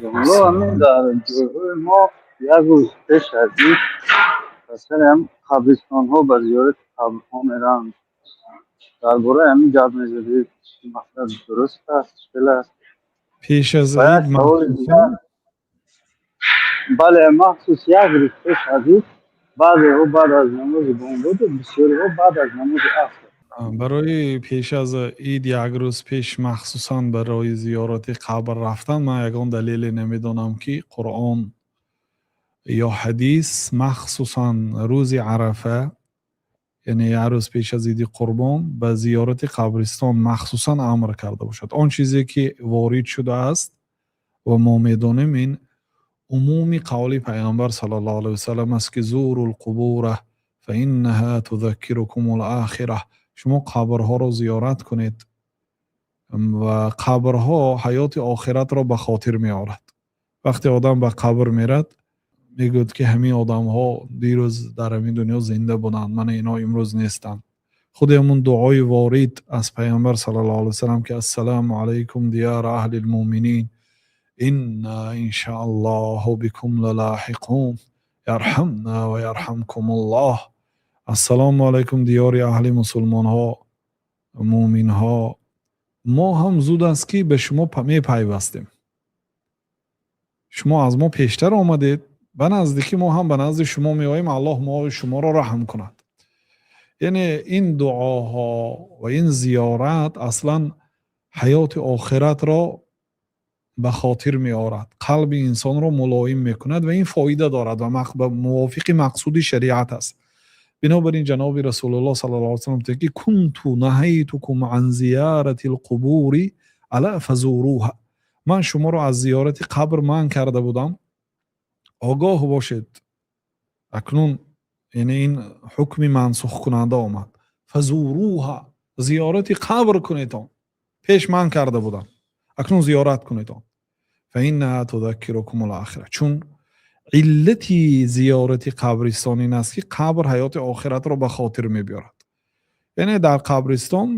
Ҳоло ҳамин дар ҷойҳои мо як рӯз пеш аз ид ба сари ҳам қабристонҳо ба зиёрати қабрҳо мераванд. Дар бораи ҳамин гап мезадед, чӣ мақсад дуруст аст, чӣ хел аст? Пеш аз Ва як ид саволи махсусан? дигар. Бале, махсус як рӯз пеш аз ид, баъзеҳо баъд аз намози бомдоду бисёриҳо баъд аз намози аср. Барои пеш аз ид як рӯз пеш махсусан барои зиёрати қабр рафтан ман ягон далеле намедонам, ки Қуръон ё ҳадис махсусан рӯзи Арафа, яъне як рӯз пеш аз иди Қурбон, ба зиёрати қабристон махсусан амр карда бошад. Он чизе ки ворид шудааст ва мо медонем, ин умуми қавли Пайғамбар саллаллоҳу алайҳи васаллам аст, ки زوروا القبور فإنها تذكركم الآخرة. Шумо қабрҳоро зиёрат кунед ва қабрҳо ҳаёти охиратро ба хотир меорад. Вақте одам ба қабр мерад, мегӯяд, ки ҳамин одамҳо дирӯз дар ҳамин дунё зинда буданд, мана инҳо имрӯз нестанд. Худи ҳамун дуои ворид аз Пайғамбар саллаллоҳу алайҳи васаллам, ки السلام عليكم ديار أهل المؤمنين، إنا إن شاء الله بكم للاحقون، يرحمنا ويرحمكم الله. Ассалому алайкум, диёри аҳли мусулмонҳо, муъминҳо, мо ҳам зуд аст, ки ба шумо мепайвастем. Шумо аз мо пештар омадед, ба наздикӣ мо ҳам ба назди шумо меоем. Аллоҳ мои шуморо раҳм кунад. Яъне ин дуоҳо ва ин зиёрат аслан ҳаёти охиратро ба хотир меорад, қалби инсонро мулоим мекунад ва ин фоида дорад ва мувофиқи мақсуди шариат аст. Бинобар ин ҷаноби Расулуллоҳ саллаллоҳу алайҳи васаллам гуфтанд, ки كنت نهيتكم عن زيارة القبور ألا فزوروها. Ман шуморо аз зиёрати қабр манъ карда будам, огоҳ бошед. Акнун яъне ин ҳукми мансухкунанда омад. فزوروها, зиёрати қабр кунедон. Пеш манъ карда будам, акнун зиёрат кунедон. فإنها تذكركم الآخرة. Чун иллати зиёрати қабристон ин аст, ки қабр ҳаёти охиратро ба хотир мебиёрад. Яъне дар қабристон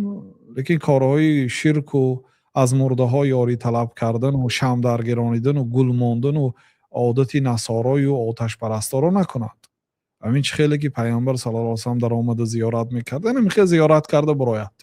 лекин корҳои ширку аз мурдаҳо ёрӣ талаб кардану шамъ даргиронидану гул мондану одати насорою оташпарасторо накунад. Ҳамин чӣ хеле ки Пайғамбар саллаллоҳу алайҳи васаллам дар омада зиёрат мекард, ҳамин хел зиёрат карда бирояд.